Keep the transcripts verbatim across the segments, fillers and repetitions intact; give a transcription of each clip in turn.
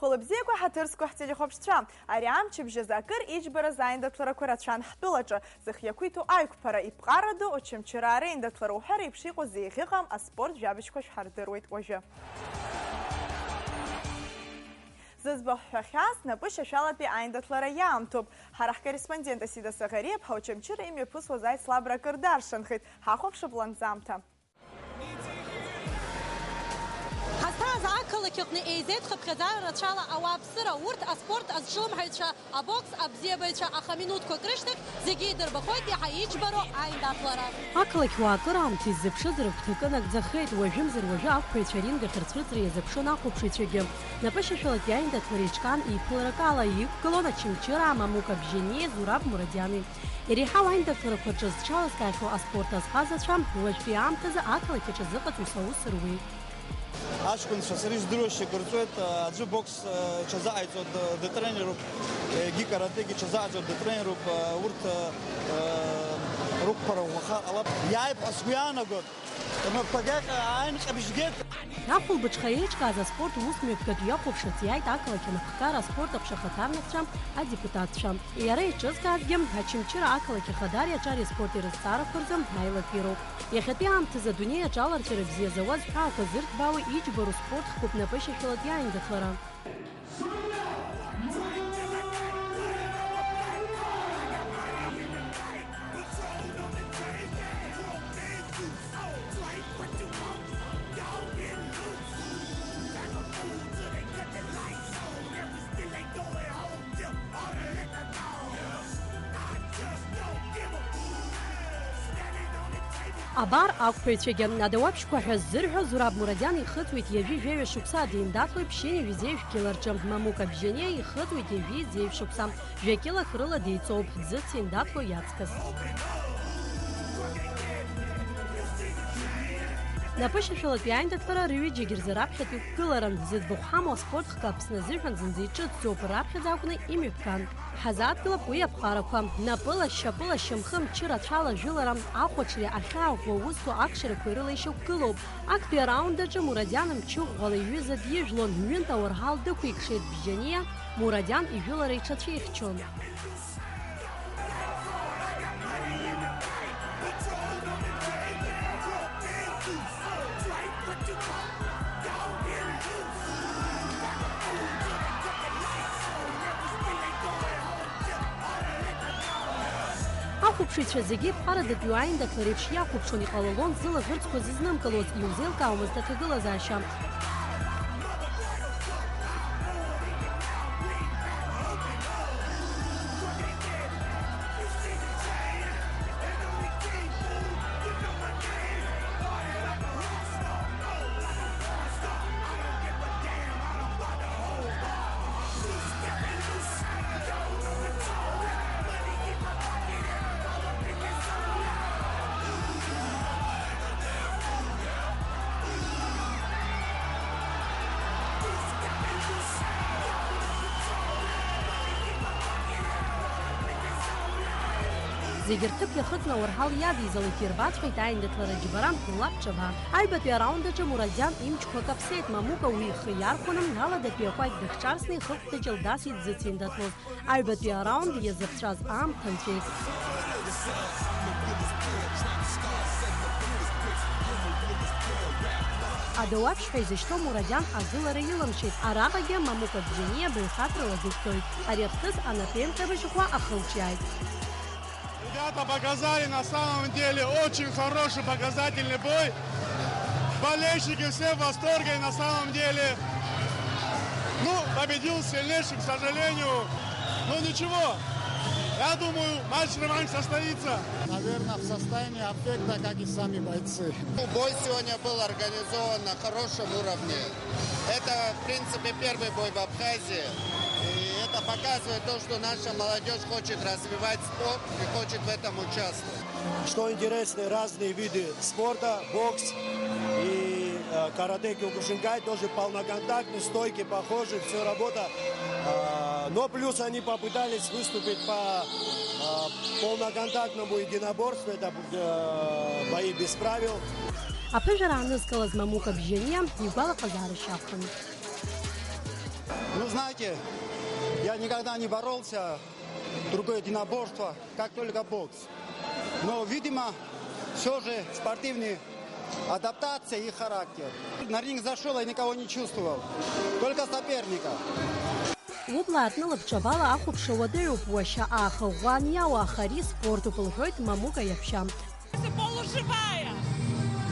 Бла бзиақәа, ҳаҭыр зқәу ҳтелехәаԥшцәа! Ари амчыбжь азы акыр иџьбараз аиндаҭларақәа рацәан ҳтәылаҿы. Зхы иақәиҭу аиқәԥара, иԥҟара ду, Очамчыраа реиндаҭлара уҳәа реиԥш иҟоу зеиӷьыҟам аспорт жәабжьқәа шәҳардыруеит уажәы. Зыӡбахә ҳәахьаз, напышьашәалатәи аиндаҭлара иаамҭоуп. Ҳара ҳкорреспондент Асида Саӷариаԥҳа Очамчыра имҩаԥысуаз аицлабра акыр даршанхеит. Ҳахәаԥшып ланҵамҭа. Ҳазҭааз ақалақь аҟны еизеит хыԥхьаӡара рацәала ауааԥсыра, урҭ аспорт азҿлымҳаҩцәа, абокс абзиабаҩцәа, аха минуҭқәак рышьҭахь зегьы идырбахоит иаҳа иџьбароу аиндаҭлара. Ақалақь уаа акыраамҭа иззыԥшыз рыгәҭакы нагӡахеит, уажәымзар уажәы ақәԥаҩцәа аринг ахь рцәырҵра иазыԥшын ахәаԥшыҩцәагьы. Напышьашәалатәи аиндаҭлара еиҿкаан еиԥыларак ала иқәгылон Очамчыраа Мамука Бжьаниеи Зураб Мурадиани. Иреиҳау аиндаҭларақәа рҿы зҽалазкаахьоу аспорт азҟазацәа уажәтәи аамҭазы ақалақь аҿы зыҟаҵаҩ аус руеит. Аҷкәынцәа, сара издыруа шьак рҵоит, аӡәы бокс, э, ҽазыҟаиҵо д-, дытренеруп, егьи каратегьы ҽазыҟаиҵо дытренеруп, э, урҭ, э, э, рықәԥара ӷәӷәаха ҟалап. Иааип ҳәа сгәы иаанагоит. Рнапқәагьы ааин ҟьабжьгеит. Ахәылбыҽха еиҿкааз аспорт усмҩаԥгатә иахәаԥшырц иааит ақалақь анапхгара аспорт аҟәша ахаҭарнакцәа, адепутатцәа. Иара еиҿызкаазгьы Очамчыра ақалақь ахадареи аҿареи аспорти рызҵаарақәа рзы аилак ироуп. Иахьатәи аамҭазы адунеи аҿы аларҵәара бзиа зауаз ҳәаақәа зырҭбаауа иџьбароу спорт хкуп напышьашәалатәи аиндаҭлара. Абар, ақәԥаҩцәагьы адауаԥшьқәа ҳәа ззырҳәо Зураб Мурадиан ихыҵуеит ҩажәи жәаҩа шықәса, деиндаҭлоит ԥшьынҩажәи жәкьыларҿы, Мамука Бжьаниа ихыҵуеит ҩажәи зеижә шықәса, жәа-кьылак рыла деиҵоуп, дзыцеиндаҭло иаҵкыс. Напышьашәалатәи аиндаҭлара рҩыџьагьы рзы раԥхьатәи қәгыларан, зыӡбахә ҳамоу аспорт хкы Аԥсны азыҳәан зынӡа иҿыцӡоуп, раԥхьаӡа акәны имҩаԥган. Ҳазааҭгылап уи аԥҟарақәа, напыла, шьапыла, шьамхы, мчы рацәала ажәылара, ахәаҽреи ахьаа ӷәӷәа узҭо акшарақәеи рыла ишьақәгылоуп. Актәи араунд аҿы Мурадиан мчы ӷәӷәала иҩыза дижәлон, ҩынтә ауарҳал дықәикшеит, Бжьаниа Мурадиан ижәылара иҽацәихьчон. Ахәаԥшыҩцәа зегьы ԥҟарадатәиу аиндаҭлара еиԥш иахәаԥшуан, иҟалалон зылаӷырӡқәа зызнымкылоз, иузеилкаауамызт аҭагылазаашьа. Зегьы рҭыԥ иахыҵны ауарҳал иадиҵалак ирбаҵәҟьеит аиндаҭлара џьбара, лаб ҿаба. Аҩбатәи араунд аҿы Мурадиан имчқәа каԥсеит, Мамука уи ихы иархәаны, аладатәи акәакь дыхҿарсны ихықәкы ҷылдасит дзыцеиндаҭлоз. Аҩбатәи араунд иазыԥҵәаз аамҭа нҵәеит. Адауаԥшь ҳәа изышьҭоу Мурадиан ажәылара илымшеит. Араҟагьы Мамука Бжьаниа баҩхатәрала дышьҭоит. Ари ахҭыс анапеинҟьабжь ӷәӷәа ахылҿиааит. Ребята показали на самом деле очень хороший показательный бой. Болельщики все в восторге на самом деле. Ну, победил сильнейший, к сожалению. Но ничего. Я думаю, матч-реванш состоится. Наверное, в состоянии аффекта, как и сами бойцы. Бой сегодня был организован на хорошем уровне. Это, в принципе, первый бой в Абхазии. И это показывает то, что наша молодежь хочет развивать спорт и хочет в этом участвовать. Что интересно, разные виды спорта, бокс и, э, каратэ киокушинкай, тоже полноконтактный, стойки похожи, все работа. А, но плюс они попытались выступить по, а, полноконтактному единоборству, это, э, бои без правил. Аԥыжәара аанызкылаз Мамука Бжьаниа игәалаҟазаара шьахәын. Ну, знаете, я никогда не боролся, другое единоборство, как только бокс. Но, видимо, все же спортивная адаптация и характер. На ринг зашел, я никого не чувствовал, только соперника. Лублаа ртәны лабҿабала ахәаԥшра уадаҩуп, уашьа ааха ӷәӷәа аниауа, аха ари спортуп, лҳәоит Мамука иаҳәшьа. Полуживая,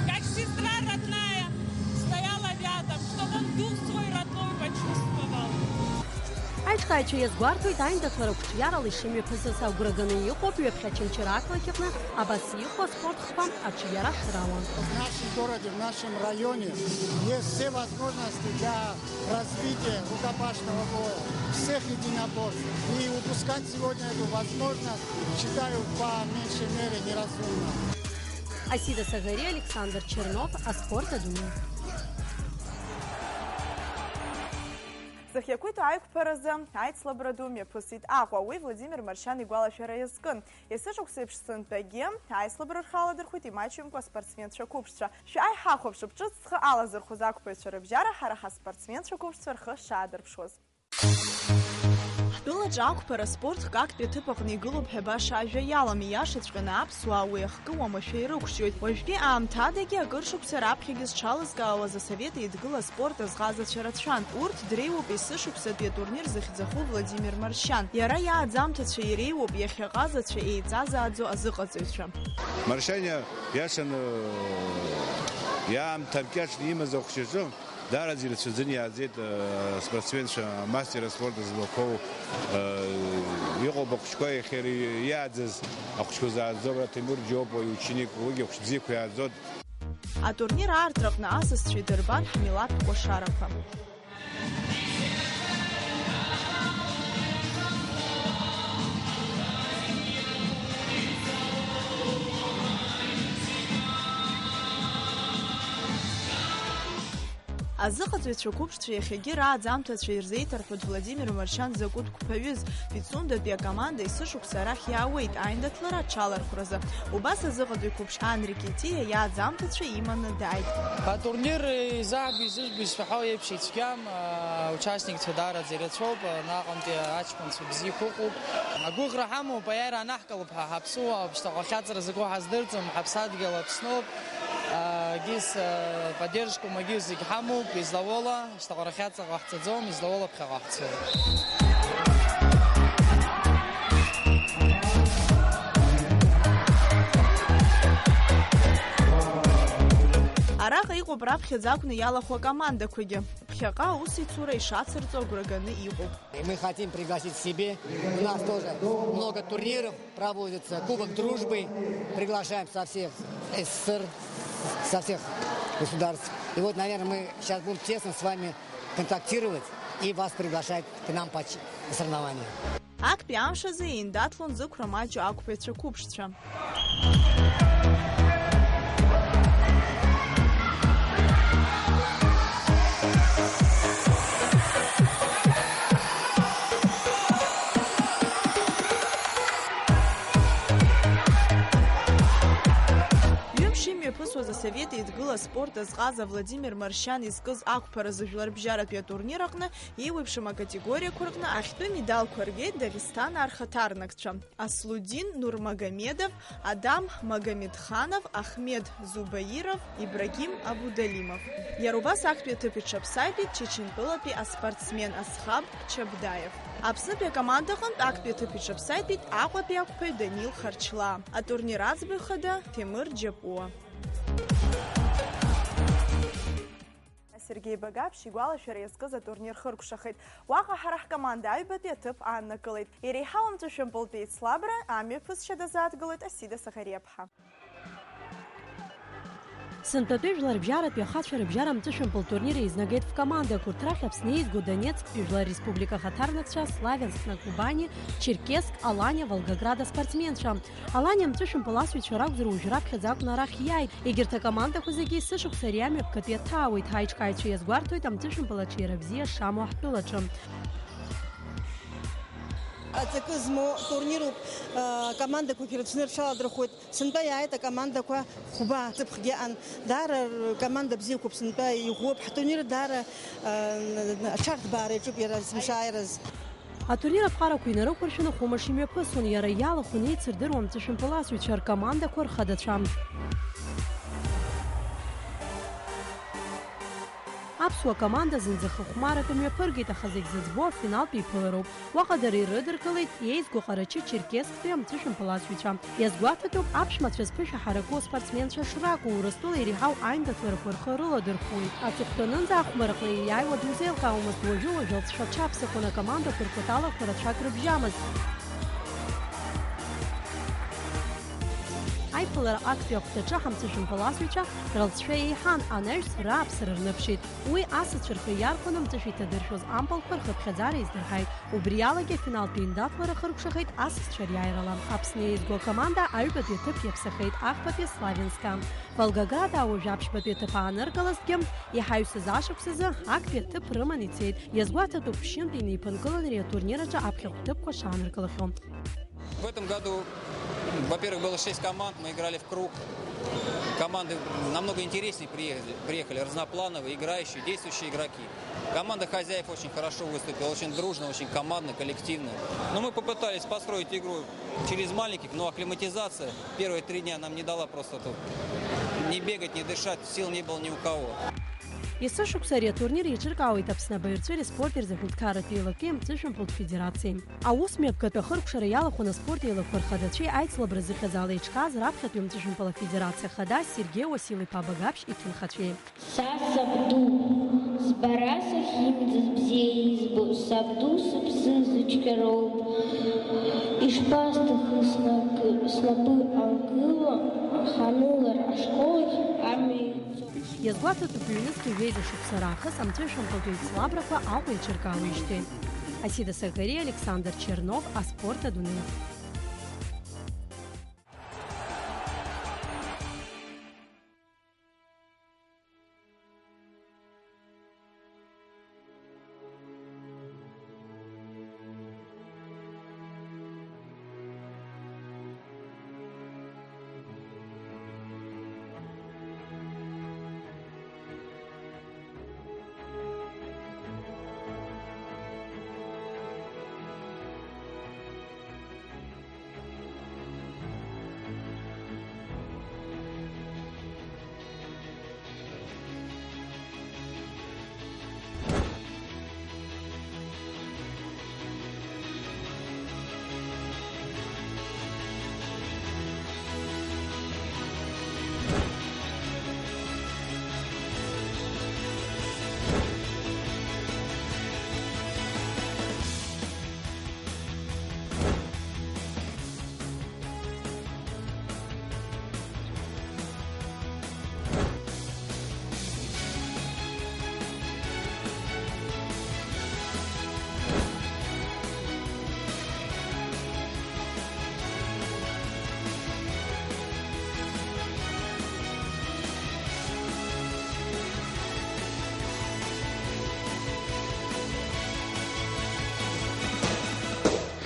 как сестра родная, стояла рядом, чтобы он дух свой родной почувствовал. Аиҿкааҩцәа иазгәарҭоит, аиндаҭлара қәҿиарала ишымҩаԥысыз агәра ганы иҟоуп ҩаԥхьа Очамчыра ақалақь аҟны абас иҟоу аспорт хқәа аҿиара шрауа. В нашем городе, в нашем районе есть все возможности для развития рукопашного боя, всех единоборств. И упускать сегодня эту возможность, считаю, по меньшей мере неразумно. Асида Сагари, Александр Чернов, Аспорт адунеи. Зхы иақәиҭу аиқәԥаразы аицлабра ду мҩаԥысит Аҟәа. Уи Владимир Маршьан игәалашәара иазкын. Есышықәса еиԥш сынтәагьы аицлабра рхы аладырхәит имаҷымкәа аспортсменцәа қәыԥшцәа. Шәааи ҳахәаԥшып, ҿыц зхы алазырхәыз ақәԥаҩцәа рыбжьара ҳара ҳаспортсменцәа қәыԥшцәа рхы шаадырԥшуаз. Ҳтәылаҿы ақәԥара спорт актәи аҭыԥ аҟны игылоуп ҳәа баша ажәа иалам, ииашаҵәҟьаны аԥсуаа уи ахкы уамашәа ирықәҿиоит. Уажәтәи аамҭадагьы акыр шықәса раԥхьагьы зҽалызкаауаз асовет еидгыла аспорт азҟазацәа рацәан. Урҭ дреиуоуп есышықәсатәи атурнир захьӡахо Владимир Маршьан. Иара иааӡамҭацәа иреиуоуп иахьа ҟазацәа еиҵазааӡо азыҟаҵаҩцәа. Маршьан иашаны иаамҭа ркьаҿны имаз ахәшьаҿы даараӡа ирацәаӡаны иааӡеит, э, спортсменцәа, амастер аспорт злақәоу, э, иҟоуп ахәшәқәа иахьа иааӡаз ахәшәқәа зааӡо, абра Ҭемыр Џьопуа иученик, уигьы ахәшә бзиақәа иааӡоит. Атурнир аартраҟны асасцәа идырбан ҳмилаҭтә кәашарақәа. Азыҟаҵаҩцәа қәыԥшцәа иахьагьы рааӡамҭацәа ирзеиҭарҳәоит Владимир Маршьан закәытә қәԥаҩыз. Пицундатәи акоманда есышықәса арахь иаауеит аиндаҭлара аҽалархәразы. Убас азыҟаҵаҩ қәыԥш Анри Китиа иааӡамҭацәа иманы дааит. Атурнир изаҳбеи изыжәбеи сшәаҳәо еиԥш ицәгьам, аучастникцәа даараӡа ирацәоуп, наҟ-антәи аҷкәынцәа бзиақәа ыҟоуп. Агәыӷра ҳамоуп, аиааира анаҳкылап ҳәа ҳаԥсуаа, шьҭахьҟа ахьаҵра закәу ҳаздырӡом, ҳаԥсадгьыл Аԥсноуп. Егьыс, поддержка-магьы зегь ҳамоуп, излауала, шьҭахьҟа ахьаҵра ҟаҳҵаӡом, излауала ԥхьаҟа ҳцоит. Араҟа иҟоуп раԥхьаӡа акәны иалахәу акомандақәагьы. Ԥхьаҟа аусеицура ишацырҵо агәра ганы иҟоуп. И мы хотим пригласить к себе. У нас тоже много турниров проводится. Кубок Дружбы. Приглашаем со всех СССР, со всех государств. И вот, наверное, мы сейчас будем тесно с вами контактировать и вас приглашать к нам по ч-, на соревнования. Актәи амш азы еиндаҭлон зықәра маҷу ақәԥаҩцәа қәыԥшцәа. Ҩымш имҩаԥысуаз асовет еидгыла аспорт азҟаза Владимир Маршьан изкыз ақәԥаразы жәларбжьаратәи атурнир аҟны еиуеиԥшым акатегориақәа рҟны ахьтәы медалқәа ргеит Дагестанаа рхаҭарнакцәа. Аслудин Нурмагомедов, Адам Магомедханов, Ахмед Зубаиров, Ибрагим Абудалимов. Иара убас актәи аҭыԥ иҽаԥсаитәит Чечентәылатәи аспортсмен Асхаб Чабдаев. Аԥснытәи акомандаҟынтә актәи аҭыԥ иҽаԥсаитәит Аҟәатәи ақәԥаҩ Данил Харчлаа, атурнир аӡбаҩ хада Ҭемыр Џьапуа. Сергеи Багаԥшь игәалашәара иазкыз атурнир хыркәшахеит. Уаҟа ҳара ҳкоманда аҩбатәи аҭыԥ ааннакылеит. Иреиҳау амҵәышәымпылтәи еицлабра амҩаԥысшьа дазааҭгылоит Асида Сахариаԥҳа. Сынтәатәи жәларбжьаратәи ахацәа рыбжьара амҵәышәымпыл турнир еизнагеит ф-командак, урҭ рахь Аԥсны еизго Донецктәи Жәлар Республика ахаҭарнакцәа, Славянск на Кубани, Черкесск, Аланиа, Волгоград аспортсменцәа. Аланиа амҵәышәымпыл асыҩцәа ракәзар, уажә раԥхьаӡа акәны арахь иааит. Егьырҭ акомандақәа зегьы есышықәса ари амҩаԥгатәи аҭаауеит. Ҳаиҿкааҩцәа иазгәарҭоит амҵәышәымпыл аҿиара бзиа шамоу ҳтәылаҿы. Аҵакы змоу турнируп, акомандақәагьы рацәаны рҽаладырхәуеит. Сынтәа иааит акомандақәа хәба, ҵыԥхгьы аан. Даара ркоманда бзиақәоуп, сынтәа иӷәӷәоуп. Ҳтурнир даара, а, аҽарҭбаара иаҿуп иара есымша ааираз. Атурнир аԥҟарақәа инарықәыршәаны хәымш имҩаԥысуан, иара иалахәын еицырдыруа амҵәышәымпыласҩцәа ркомандақәа рхадацәа. Аԥсуа команда зынӡа хыхәмарак мҩаԥыргеит, аха зегь зыӡбо афиналтә еиԥылароуп. Уаҟа дара ирыдыркылеит иеизго Ҟарачы-Черкессктәи амҵәышәымпыласҩцәа. Иазгәаҭатәуп, аԥшәмацәа зԥышәа ҳараку аспортсменцәа шракәу, Урыстәыла иреиҳау аиндаҭларақәа рхы рыладырхәуеит. Аҵыхәтәанынӡа ахәмарыҟны ииааиуа дузеилкаауамызт, уажәы-уажәы алҵшәа аҽаԥсахуан, акомандақәа ркәаталақәа рацәак рыбжьамызт. Аиԥылара актәи ахәҭаҿы ҳамҵәышәымпыласҩцәа рылҵшәа еиҳан, анаҩс рааԥсара рныԥшит. Уи асасцәа рхы иархәаны амҵәышә иҭадыршәуаз ампылқәа рхыԥхьаӡара еиздырҳаит. Убриалагьы афиналтә еиндаҭлара хыркәшахеит асасцәа риааирала. Аԥсны еизго акоманда аҩбатәи аҭыԥ иаԥсахеит ахԥатәи Славянска. Волгоград ауаҩ аԥшьбатәи аҭыԥ ааныркылазҭгьы, иҳаҩсыз ашықәсазы актәи аҭыԥ рыманы ицеит. Иазгәаҭатәуп, ԥшьынтә инеиԥынкылан ари атурнир аҿы аԥхьахә ҭыԥқәа шааныркылахьоу. В этом году, во-первых, было шесть команд, мы играли в круг. Команды намного интереснее приехали, приехали, разноплановые, играющие, действующие игроки. Команда хозяев очень хорошо выступила, очень дружно, очень командно, коллективно. Но мы попытались построить игру через маленьких, но акклиматизация первые три дня нам не дала просто тут ни бегать, ни дышать, сил не было ни у кого. Есышықәса ари атурнир еиҿыркаауеит Аԥсны абаҩрҵәыреи аспорти рзы аҳәынҭқарратә еилаки амҵәышәымпылтә федерациеи. Аусмҩаԥгатә ахыркәшара иалахәын аспорт еилақәа рхадацәеи аицлабра зыхьӡала еиҿкааз раԥхьатәи амҵәышәымпыл афедерациа хада Сергеи Уасил-иԥа Багаԥшь иҭынхацәеи. Са сабду, збара сахьимӡаз бзиа избо, сабду сыԥсы зыцәгьароуп. Ишԥасҭахыз снапы, снапы анкыло, ҳанылар ашколахь амҩа ицо. Иазгәаҭатәуп, ҩнызқьи жәеиза шықәса раахыс амҵәышәымпылтә еицлабрақәа Аҟәа еиҿыркаауеижьҭеи. Асида Саӷариа, Александр Чернов, аспорт адунеи.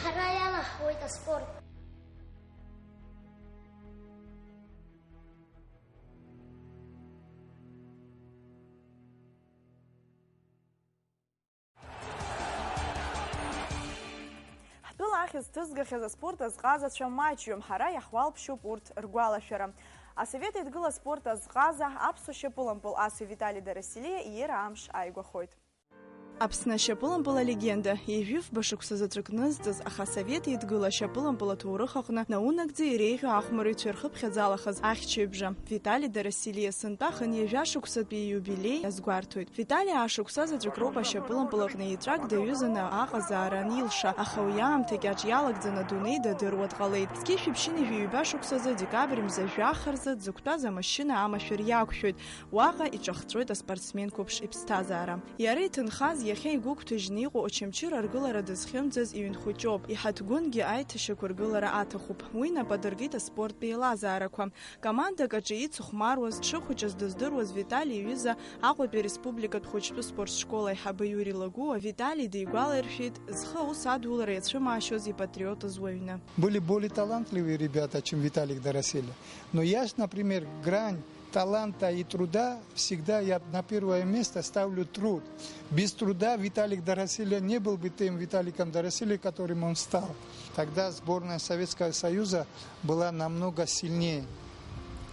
Ҳара иалаҳхуеит аспорт. Ҳтәыла ахьӡ ҭызгахьаз аспорт азҟазацәа маҷҩым, ҳара иаҳуалԥшьоуп урҭ ргәалашәара. Асовет Еидгыла аспорт азҟаза, аԥсуа шьапылампыл асу Витали Дарасилиа иира амш ааигәахоит. Аԥсны ашьапылампыл алегенда, ҩажәи фба шықәса заҵәык нызҵыз, аха Асовет Еидгыла ашьапылампыл аҭоурых аҟны наунагӡа иреиӷьу ахәмарыҩцәа ирхыԥхьаӡалахаз ахьчаҩбжа, Витали Дарасилиа сынтәа хынҩажәа шықәсатәи ииубилеи азгәарҭоит. Витали аашықәса заҵәык роуп ашьапылампыл аҟны еҵәак даҩызаны аҟазаара анилша, аха уи аамҭа кьаҿ иалагӡаны адунеи дадыруа дҟалеит. Зқьи жәшәи ԥшьынҩажәи ҩба шықәсазы, декабрь мза жәаха рзы, дзықәтәаз амашьына амашәыр иақәшәоит. Уаҟа иҿахҵәоит аспортсмен қәыԥш иԥсҭазаара. Иара иҭынхаз Иахьа игәы гәҭыжьны иҟоу Очамчыра аргылара дызхьымӡаз иҩынхәыҷоуп, иҳаҭгәынгьы аиҭашьақәыргылара аҭахуп. Уи нап адыркит аспорттә еилазаарақәа. Командак аҿы ицыхәмаруаз, дшыхәыҷыз дыздыруаз Витали иҩыза Аҟәатәи ареспубликатә хәыҷтәы спорт школ аиҳабы Иури Лагәыуа Витали дигәалаиршәеит, зхы аус адулара иацәымаашьоз ипатриотыз уаҩны. Были более талантливые ребята, чем Виталик Дороселя. Но я, например, грань таланта и труда, всегда я на первое место ставлю труд. Без труда Виталик Дороселя не был бы тем Виталиком Дороселя, которым он стал. Тогда сборная Советского Союза была намного сильнее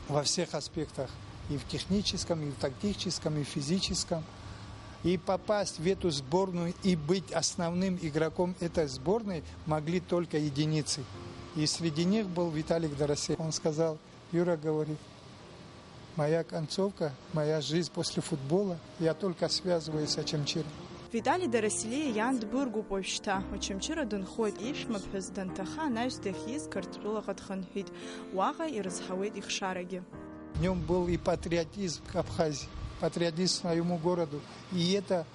во всех аспектах, и в техническом, и в тактическом, и в физическом. И попасть в эту сборную и быть основным игроком этой сборной могли только единицы. И среди них был Виталик Доросель. Он сказал: «Юра, говорит, моя концовка, моя жизнь после футбола, я только связываюсь с Очамчиром». Витали Дарасилиа иан дбыргуп уажәшьҭа. Очамчыра дынхоит, иԥшәмаԥҳәыс данҭаха анаҩс дахьиз Қырҭтәылаҟа дхынҳәит. Уаҟа ирызҳауеит ихшарагьы. В нём был и патриотизм к Абхазии, патриотизм к своему городу. И это,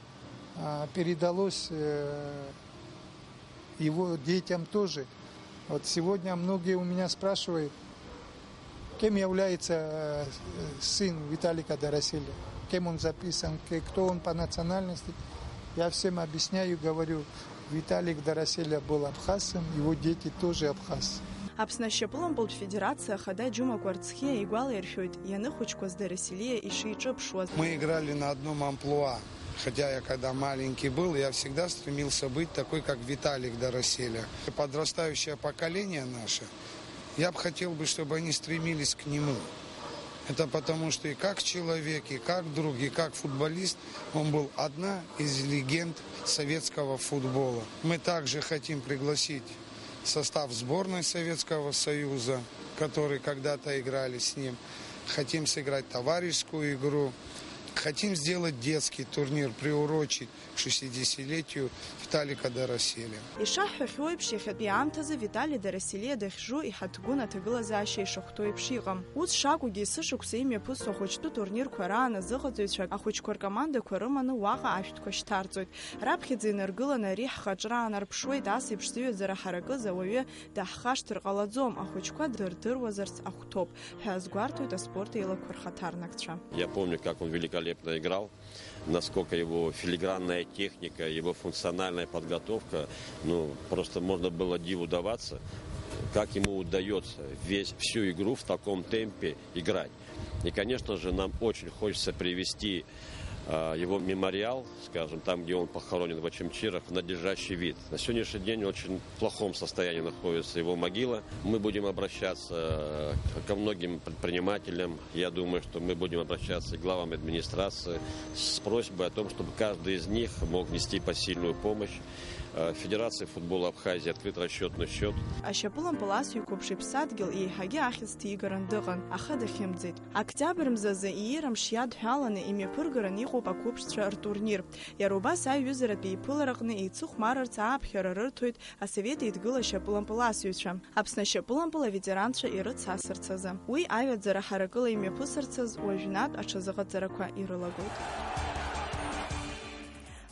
а, передалось, э, его детям тоже. Вот сегодня многие у меня спрашивают, кем является, э, сын Виталика Дороселя, кем он записан, ке-, кто он по национальности. Я всем объясняю, говорю, Виталик Дороселя был абхазцем, его дети тоже абхазцы. Аԥсны ашьапылампылтә федерациа ахада Џьума Кәарцхиа игәалаиршәоит, ианыхәыҷқәаз Дарасилиа ишиҿыԥшуаз. Мы играли на одном амплуа. Хотя я когда маленький был, я всегда стремился быть такой, как Виталик Дороселя. Подрастающее поколение наше, я бы хотел бы, чтобы они стремились к нему. Это потому, что и как человек, и как друг, и как футболист, он был одна из легенд советского футбола. Мы также хотим пригласить состав сборной Советского Союза, которые когда-то играли с ним. Хотим сыграть товарищескую игру. Хотим сделать детский турнир, приурочить к шестидесятилетию Виталика Дороселя. Ишаҳҳәахьоу еиԥш, иахьатәи аамҭазы Витали Дарасилиа дахьжу иҳаҭгәын аҭагылазаашьа ишахәҭоу еиԥш иҟам. Ус шакәугьы, есышықәса имҩаԥысуа ахәыҷтәы турнирқәа раан азыҟаҵаҩцәа ахәыҷқәа ркомандақәа рыманы уаҟа ашәҭқәа шьҭарҵоит. Раԥхьаӡа инаргыланы ари ҳхаҿра аанарԥшуеит, ас еиԥш зыҩаӡара ҳаракыз ауаҩы даҳхашҭыр ҟалаӡом, ахәыҷқәа дырдыруазарц ахәҭоуп, ҳәа азгәарҭоит аспорт еилақәа рхаҭарнакцәа. Я помню, как он великолепно играл, насколько его филигранная техника, его функциональная подготовка, ну, просто можно было диву даваться, как ему удаётся весь, всю игру в таком темпе играть. И, конечно же, нам очень хочется привести, а, его мемориал, скажем, там, где он похоронен, в Очамчирах, в надлежащий вид. На сегодняшний день в очень плохом состоянии находится его могила. Мы будем обращаться, э, к-, ко многим предпринимателям. Я думаю, что мы будем обращаться и к главам администрации с просьбой о том, чтобы каждый из них мог внести посильную помощь. Э, Федерации футбола Абхазии открыт расчётный счёт. Ашьапылампыл асҩы қәыԥш иԥсадгьыл еиҳагьы ахьӡ ҭигаран дыҟан, аха дахьымӡеит. Октиабр мзазы иира мш иадҳәаланы имҩаԥыргаран иҟоуп ақәыԥшцәа ртурнир. Иара убас аиҩызаратә еиԥылараҟны еицыхәмарырц ааԥхьара рырҭоит Асовет Еидгыла ашьапылампыл асыҩцәа, Аԥсны ашьапылампыл аветеранцәа ирыцасырц азы. Уи аҩаӡара ҳаракыла имҩаԥысырц азы уажәнатә аҽазыҟаҵарақәа ирылагоит.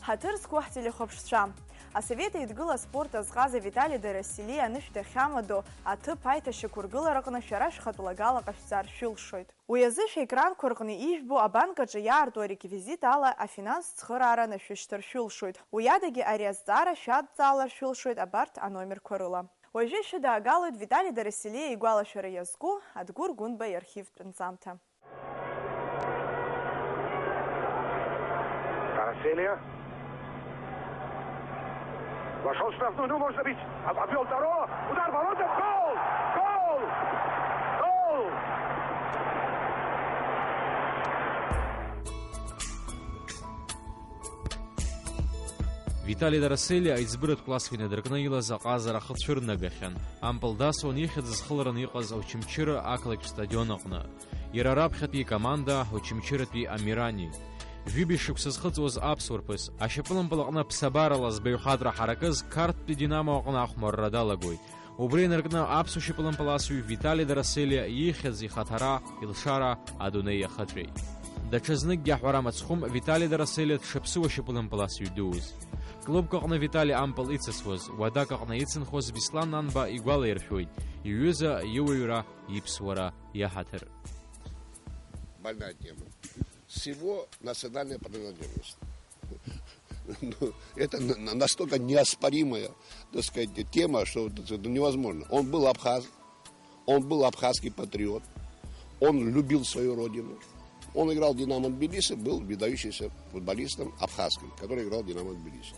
Ҳаҭыр зқәу ҳтелехәаԥшцәа! Асовет Еидгыла аспорт азҟаза Витали Дарасилиа анышә дахьамадоу аҭыԥ аиҭашьақәыргылараҟны шәара шәхатә лагала ҟашәҵар шәылшоит. Уи азы шәекранқәа рҟны ижәбо абанк аҿы иаарту ареквизит ала афинанстә цхыраара анашәышьҭыр шәылшоит. Уи адагьы ари азҵаара шәадҵаалар шәылшоит абарҭ аномерқәа рыла. Уажәы ишәыдаагалоит Витали Дарасилиа игәалашәара иазку Адгәыр Гәынба иархивтә нҵамҭа. Дарасилиа. Вошёл в штрафную, ну, можно бить. Об-, обвёл второго. Удар в ворота. Гол! Гол! Гол! Витали Дарасели аиҵбыратә классқәа инадыркны илаз аҟазара ахы цәырнагахьан. Ампыл дасуан ихьӡ зхылраны иҟаз Очамчыра ақалақь стадион аҟны. Иара раԥхьатәи икоманда, Очамчыратәи Амирани. Жәибжь шықәса зхыҵуаз аԥсуа рԥыс, ашьапылампыл аҟны аԥсабарала збаҩхатәра ҳаракыз Қарҭтәи Динамо аҟны ахәмарра далагоит. Убри инаркны аԥсуа шьапылампыласҩы Витали Дарасели ихьӡ, ихаҭара, илшара адунеи иахыҵәеит. Даҽазныкгьы аҳәара мыцхәым Витали Дараселиа дшаԥсыуа шьапылампыласҩ дуз. Клубк аҟны Витали ампыл ицысуаз, уадак аҟны ицынхоз Беслан Нанба игәалаиршәоит, иҩыза иуаҩра, иԥсуара иаҳаҭыр. Больная тема. С его национальной принадлежностью. Ну, это на-, на-, настолько неоспоримая, так сказать, тема, что, так сказать, ну, невозможно. Он был абхаз, он был абхазский патриот, он любил свою родину. Он играл в «Динамо Тбилиси», был выдающимся футболистом абхазским, который играл в «Динамо Тбилиси».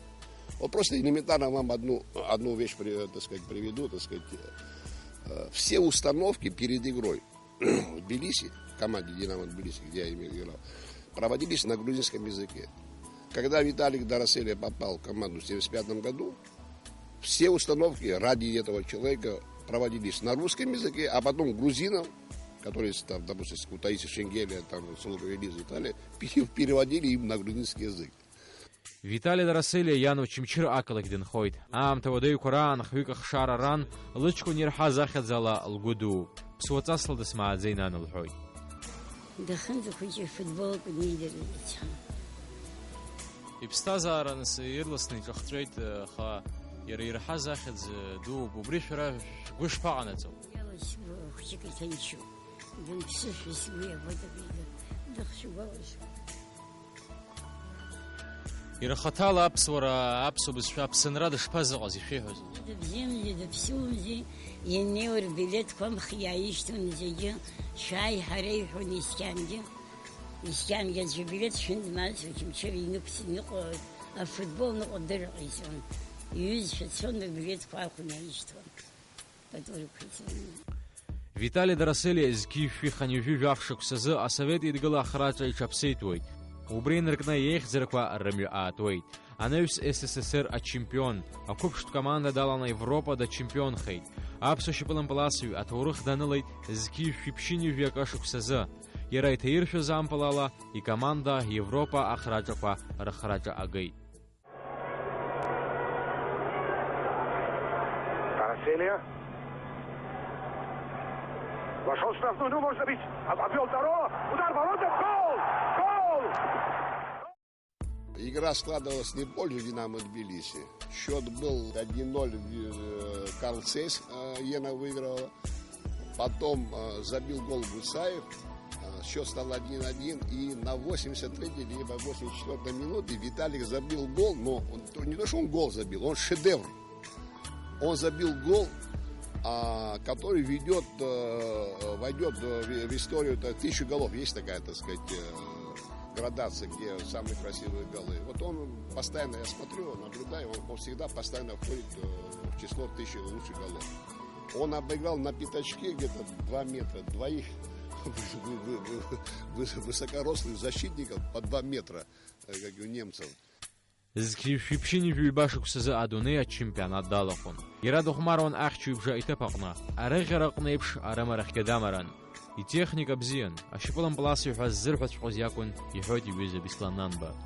Вот просто элементарно вам одну, одну вещь при-, так сказать, приведу, так сказать, э, все установки перед игрой в Тбилиси, в команде «Динамо Тбилиси», где я имел, играл, проводились на грузинском языке. Когда Виталик Дараселия попал в команду в семьдесят пятом году, все установки ради этого человека проводились на русском языке, а потом грузинам, которые, там, допустим, у Таиси Шенгелия, там, Сулука Велиза и так далее, пере-, переводили им на грузинский язык. Витали Дараселиа иан Очамчыра ақалақь дынхоит. Аамҭа уадаҩқәа раан хҩык ахшара ран, лыҷкәын ирҳаз ахьӡала лгәы ду. Ԥсуаҵасла дысмааӡеи, нан, лҳәоит. Дахынӡахәыҷы футбол акәын иидыруаз ицәан. Иԥсҭазаара нас ирласны иҿахҵәеит, аха иара ирҳаз ахьӡ дууп. Убри шәара шәгәы шԥаҟанаҵо? Иалашьцыло хәыҷык иҭынчуп. Дымԥсышәа сгәы иабоит абри, дыхшәагәалашәом. Иара хаҭала аԥсуара, аԥсуа бызшәа, аԥсынра дышԥазыҟаз ишәеиҳәоз? Дыбзиамзи, дыԥсуамзи, инеиуа рбилеҭқәа амх иааишьҭуан зегьы, шәааи, ҳара иҳәон исқьангьы. Исқьангьы аӡәы ибилеҭ шәындмаац, Очамчыра инықәҵны иҟоу афутбол ныҟәо дырра ҟаиҵон. Иҩызцәа цон, рбилеҭқәа аахәаны иааишьҭуан. Пату рықәиҵон. Витали Дараселиа зқьи жәшәи хынҩажәи жәаф шықәсазы Асовет Еидгыла ахраҿа иҽаԥсеитәуеит. Убри инаркны иеихьӡарақәа рымҩа аатуеит. Анаҩс С С С Р ачемпион, ақәыԥштә команда даланы Европа дачемпионхеит. Аԥсуа шьапылампыласҩы аҭоурых данылеит зқьи жәшәи ԥшьынҩажәи акы шықәсазы. Иара иҭаиршәыз ампылала икоманда Европа ахраҿақәа рыхраҿа агеит. Караселия. Вошёл в штрафную, ну, можно бить. Об-, обвёл второго. Удар в ворота. Гол! Гол! Игра складывалась не в пользу «Динамо Тбилиси». Счёт был один ноль, э, Карл Цейс, э, Йена выигрывала. Потом, э, забил гол Гуцаев. Э, счёт стал один один. И на восемьдесят третьей либо восемьдесят четвёртой минуте Виталик забил гол. Но он, то, не то, что он гол забил, он шедевр. Он забил гол, а, который ведёт, э, войдёт, э, в, в историю, это, тысячу голов. Есть такая, так сказать, э, градация, где самые красивые голы. Вот он постоянно, я смотрю, наблюдаю, он, он всегда постоянно входит, э, в число тысячи лучших голов. Он обыграл на пятачке где-то два метра, двоих вы-, вы-, вы-, вы-, высокорослых защитников по два метра, э, как у немцев. Зқьи жәшәи ԥшьынҩажәи ҩба шықәсазы адунеи ачемпионат далахәын. Иара дыхәмаруан ахьчаҩ бжа иҭыԥ аҟны, арыӷьара аҟны еиԥш арымарахьгьы дамаран. Итехника бзиан, ашьапылампыласҩы ҳәа ззырҳәаҵәҟьоз иакәын, иҳәоит иҩыза Беслан Нанба.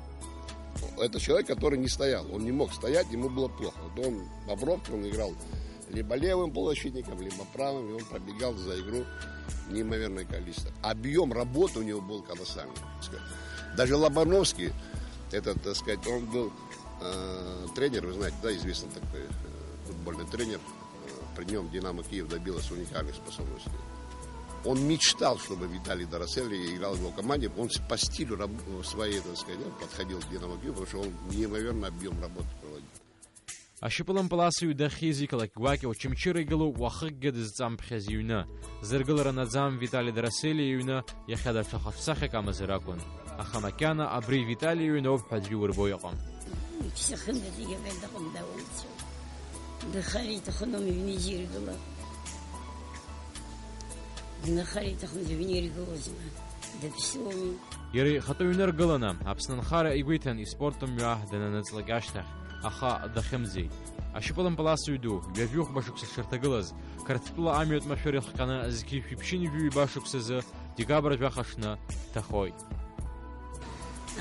Это человек, который не стоял, он не мог стоять, ему было плохо. Вот он по бровке, он играл либо левым полузащитником, либо правым, и он пробегал за игру неимоверное количество. Объём работы у него был колоссальный. Даже Лобановский, этот, так сказать, он был, э, тренер, вы знаете, да, известный такой, э, футбольный тренер. Э, при нём «Динамо Киев» добилась уникальных способностей. Он мечтал, чтобы Виталий Дараселия играл в его команде, он с-, по стилю раб-, своей, так сказать, да, подходил к «Динамо Киев», потому что он неимоверный объём работы проводил. Ашьапылампыласҩы дахьиз иқалақь гәакьа Очамчыра игылоу уахыкгьы дызҵамԥхьаз иҩны. Зыргылара наӡам Витали Дараселиа иҩны иахьа даҽа хаҿсахьак амазар акәын. Аха макьана абри Витали иҩноуп ҳәа аӡәы иурбо иҟам. Иԥсы ахьымӡаз зегьы абра дыҟам, дауаҩцәоуп. Дынхар иҭахын аума иҩны изиргыла? Дынхар иҭахын, зегьы иҩны иргылозма? Дыԥсуами. Иара ихатәы ҩны ргыланы, Аԥсны анхара игәы иҭан испорт мҩа дананыҵлак ашьҭахь, аха дахьымӡеит. Ашьапылампыласҩы ду, ҩажәихәба шықәса дшырҭагылаз, Қырҭтәыла амҩатә машәыр ихҟьаны зқьи жәшәи ԥшьынҩажәи ҩба шықәсазы декабр жәаха аҽны дҭахоит.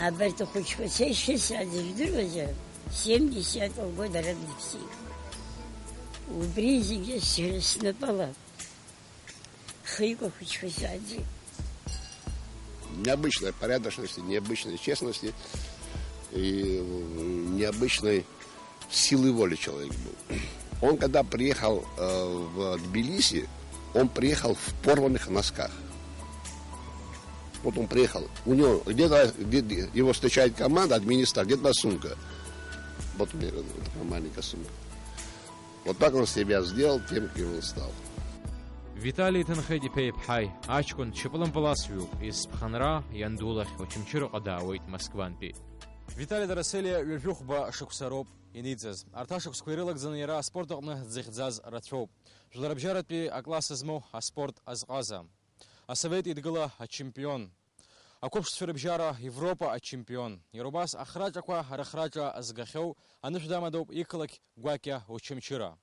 Абарҭ ахәыҷқәа са ишысааӡаз жәдыруазар, семьдесят года рыдыԥсит. Убри зегьы сара снапала. Хеикәа хәыҷқәа сааӡеит. Необычной порядочности, необычной честности и необычной силы воли человек был. Он когда приехал э, в Тбилиси, он приехал в порванных носках. Вот он приехал. У него где-то где- где- его встречает команда, администратор, где-то сумка. Вот у меня такая маленькая сумка. Вот так он себя сделал тем, кем он стал. Витали Ҭынхеит-иԥа иԥҳаи, аҷкәын дшьапылампыласҩуп, есԥхынра ианду лахь Очамчыраҟа даауеит Москвантәи. Витали Дараселиа ҩажәихәба шықәса роуп иниҵаз. Арҭ ашықәсқәа ирылагӡаны иара аспорт аҟны дзыхьӡаз рацәоуп. Жәларбжьаратәи акласс змоу аспорт азҟаза. Асовет Еидгыла ачемпион. Ақәыԥшцәа рыбжьара Европа ачемпион. Иара убас ахраҿақәа рыхраҿа згахьоу анышә дамадоуп иқалақь Гәакьа Очамчыра.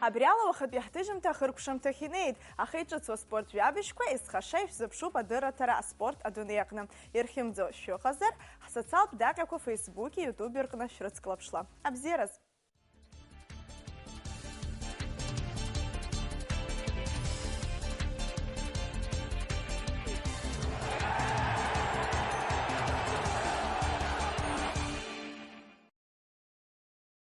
Абри ала уахатәи ҳҭыжьымҭа ахыркәшамҭахь инеит, аха иҿыцу аспорт жәабжьқәа есхаша ишәзыԥшуп адырраҭара аспорт адунеи аҟны. Ирхьымӡо шәыҟазар, ҳсоциалтә даҟьақәа Феисбуки Иутуби рҟны шәрыцклаԥшла. Абзиараз!